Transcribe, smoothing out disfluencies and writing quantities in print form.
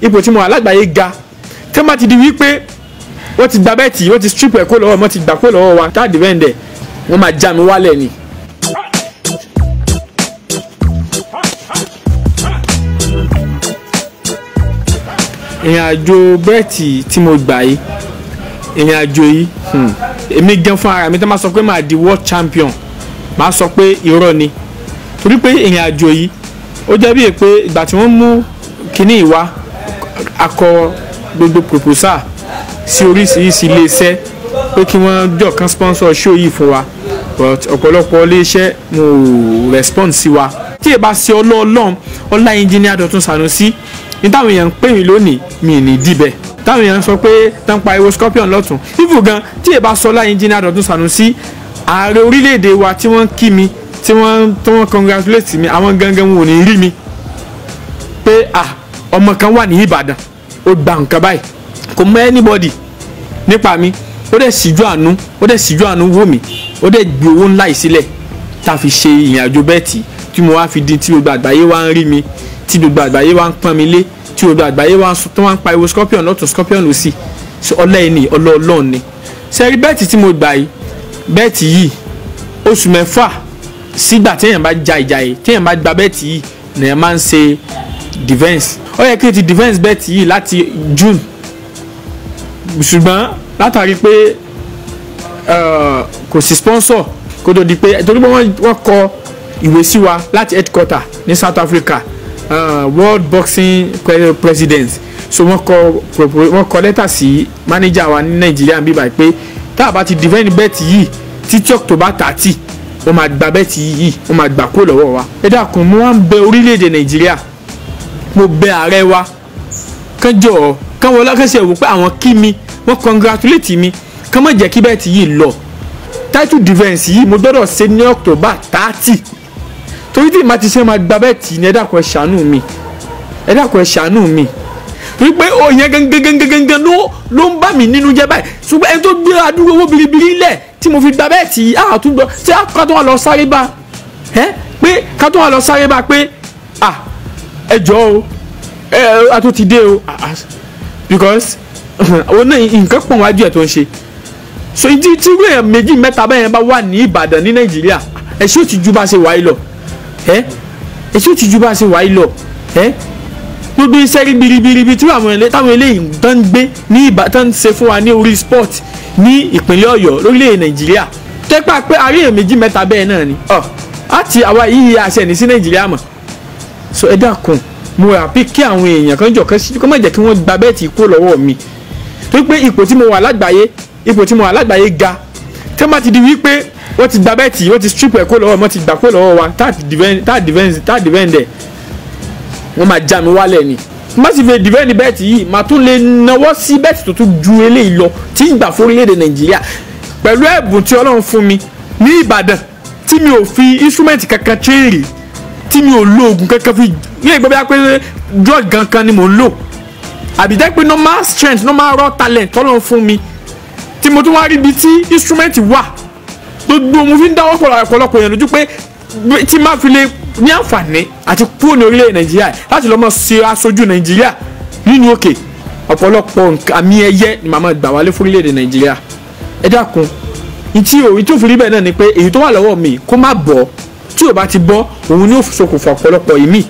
Ipò tí mo wà lágbàáyé ga. Tí wọ́n bá ti di wípé wọ́n ti gba belt, wọ́n ti strip ẹ̀ kó lọ́wọ́, wọ́n ti gbà kó lọ́wọ́ wa, tá a defend ẹ̀, wọ́n máa já mi wálẹ̀ ni. Ìrìn àjò belt tí mo gbà yìí, ìrìn àjò yìí, èmi gan fún ara mi tó máa sọ pé màá di world champion, màá sọ pé irọ́ ni. Torí pé ìrìn àjò yìí ó jẹ́ bíi pé ìgbà tí wọ́n mú kinní ìwá akọ gbogbo proposal sí oríṣiríṣi iléeṣẹ́ pé kí wọ́n jọ kan sponsor show yìí fún wa, but ọ̀pọ̀lọpọ̀ iléeṣẹ́ mo respond sí wa. Tí ẹ bá ṣe ọlọ́ọ̀lọ́n ọlá engineer Dọ̀tun Sanusi ní táwọn èèyàn ń pè mí lónìí, mi ní dìbẹ̀. Táwọn èèyàn sọ pé tán pariwo Scorpion lọ́tún ibù gan, tí ẹ bá sọ ọlá engineer Dọ̀tun Sanusi, ààrẹ orílẹ̀-èdè wa tí wọ́n kí mi, tí wọ́n congratulate mi, àwọn gangan wọn ò ní rí mi pé ah ọmọ kan wà ní Ìbàdàn ó gba nǹkan báyìí, kò mọ anybody nípa mi, ó dẹ̀ síjú àánú, ó dẹ̀ síjú àánú wò mí, ó dẹ̀ gbé owó ńlá yìí sílẹ̀ tá a fi ṣe ìrìn àjò belt tí mo wá fi di tí gbogbo àgbáyé wá ń rí mi, tí gbogbo àgbáyé wá ń pọ́n mi lé, tí gbogbo àgbáyé wá ń sọ, tó wá ń pariwo Scorpion lọ́tún Scorpion lósì. Ọlá ẹni ọlọ́ọ̀lọ́ọ̀ ni. Sẹ́rí belt tí mo gbà yìí, belt yìí oṣù mẹ́fà sígbà téèyàn bá ja ìjà yìí, téèyàn bá gba belt yìí nìyẹn máa ń ṣe defence. Ó yẹ kí n ti defence belt yìí láti June, ṣùgbọ́n látàrí pé kò sí sponsor kó tó di pé, torí pé wọ́n kọ ìwé sí wa láti headquarter ní South Africa, World Boxing President, so wọ́n kọ lẹ́tà sí manager wa ní Nàìjíríà bíbá pé tá a bá ti defend belt yìí títí October 30, wọ́n máa gba belt yìí, wọ́n máa gbà kó lọ́wọ́ wa. Ẹ dákun, mo wá ń bẹ orílẹ̀-èdè Nàìjíríà, mo bẹ ààrẹ wa kán jọ̀ọ́, kán wọlé kẹsẹ̀ wò pé àwọn kí mi, wọ́n congratulate mi, kán má jẹ́ kí belt yìí lọ. Title defence yìí mo gbọ́dọ̀ ṣe ní October 30, torí tí màá ti ṣe máa gba belt ní. Ẹ dákun ẹ ṣàánú mi, ẹ dákun ẹ ṣàánú mi, torí pé ó yẹn gangan ló ń bà mí nínú jẹ́ báyìí. Ṣùgbọ́n ẹni tó gbé adúrú owó biribiri lẹ̀ tí mo fi gba belt yìí, àtúgbọ́ tí ká tó wà lọ sáré bá ẹ pé ká tó wà lọ sáré bá pé à ẹ jọ̀ọ́ o, ẹ a tó ti dé o, because òun náà nǹkan pọ̀ wájú ẹ̀ tó ń ṣe. So ìdí tí èèyàn méjì mẹ́ta bẹ́ẹ̀ bá wà ní Ìbàdàn ní Nàìjíríà, ẹ ṣé ó ti ju bá ṣe wáyé lọ, ẹ ṣé ó ti ju bá ṣe wáyé lọ, ẹ gbogbo iṣẹ́ ribiribiribi tí táwọn eléyìí tó ń gbé ní Ìbàdàn tó ń ṣe fún wa ní orí sport ní ìpínlẹ̀ Ọ̀yọ́ lórílẹ̀ Nàìjíríà, tẹ́pà pé àríyàn méjì mẹ́ta bẹ́ẹ̀ náà ni àti àwa yìí àṣẹ ní sí Nàìjíríà mọ̀. So ẹ dákun, mo rà pé kí àwọn èèyàn kan jọ kán má jẹ́ kí wọ́n gba belt kó lọ́wọ́ mi, torí pé ipò tí mo wà lágbàáyé, ipò tí mo wà lágbàáyé ga. Tí wọ́n bá ti di wípé wọ́n ti gba belt, wọ́n ti strip ẹ̀ kó lọ́wọ́, wọ́n ti gbà kó lọ́wọ́ wa, tá a defend ẹ̀, wọ́n máa já mi wálẹ̀ ni. Má sì fi defend belt yìí, màá tún lè nawọ́ sí belt tó tún ju eléyìí lọ tí ń gbà fún orílẹ̀-èdè Nàìjíríà pẹ̀lú ẹ̀bùn tí Ọlọ́run fún mi ní Ìbàdàn, tí mi ò fi instrument kankan train rí, tí mi ò lo oògùn kankan fi ní ìgbà bí a pé drug kankan ni mò ń lò, àbí jẹ́ pé normal strength, normal raw talent tọ́lọ́run fún mi, tí mo tún wá rí ibi tí instrument wà, gbogbo mo fi ń dáwọ́ pọ̀ ọ̀pọ̀lọpọ̀ èèyàn lójú pé tí má fi lè ní àǹfààní àti kúrò ní orílẹ̀ Nàìjíríà láti lọ́ mọ́ ṣe aṣojú Nàìjíríà nínú òkè, ọ̀pọ̀lọpọ̀ àmì ẹ̀yẹ ni màmá gbà wálé fún orílẹ̀-èdè Nàìjíríà. Ẹ dákun, ìtí òun tó fi rí bẹ́ẹ̀ náà ni pé èyí tó wà lọ́wọ́ mi kó má bọ̀, tí ò bá ti bọ́ òun ni ó ṣokùnfà ọ̀pọ̀lọpọ̀ ìmíì.